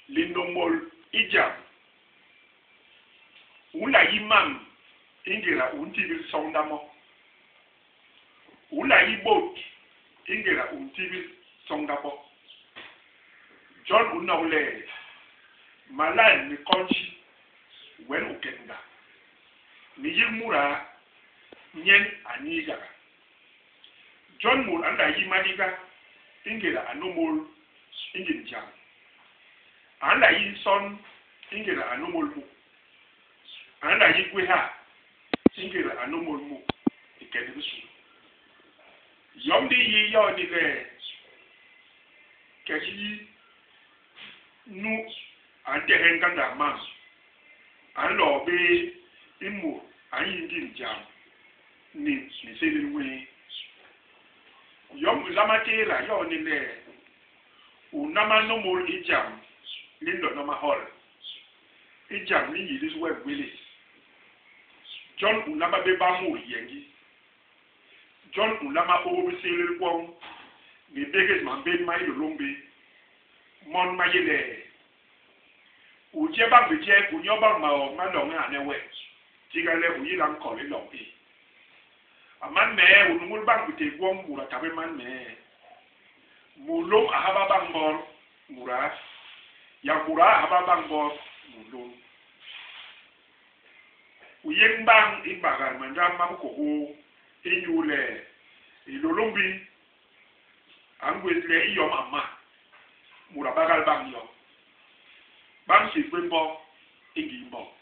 Linômôl i jam. U nla yi mam i ngéda u ntibil soñda mo. U nla yi bôt i ngéda u ntibil soñda bo. Jon u nok le, malal ni konji wen u ken-ga, ni yik muda nyen a niigaga. Jon mut a nla yi maliga i ngéda a nômôl i ngim jam. A nla yi nson i ngéda a nômôl mu. A nla yi gwéha i ngéda a nômôl mu i ke ni bisu. Yom di yi yo ini le, kek yi nu a ntehe ngandak mam, a nloo bé i mut a nyi ngim jam ni minsélél nwé. Yom u nlama tééda yo ini le, u nlama nômôl i jam li nlona mahol, i jam li nyilis we ngwélés. Jon u nlama bé ba mut hiengi. Jon u nlama ôô bisélél gwoñ ni bégés mambén ma Hilôlômbi, mon ma yé le, U je bañ bijek, u nyo bañ maok ma loñ i ane we, tiga le u yila nkol i loñ i. A man mee, u nuñul bañ biték gwoñ mut a ta bé man mee. Munlôm a haba bañ mbot muda, yak muda a haba bañ mbot munlôm. U yéñ bañ i bagal mandap ma bikôkôô inyule Hilôlômbi a ngwés le i yom a mma, mut a bagal bañ yo. Ba nsit gwé mbok i ngii mbok.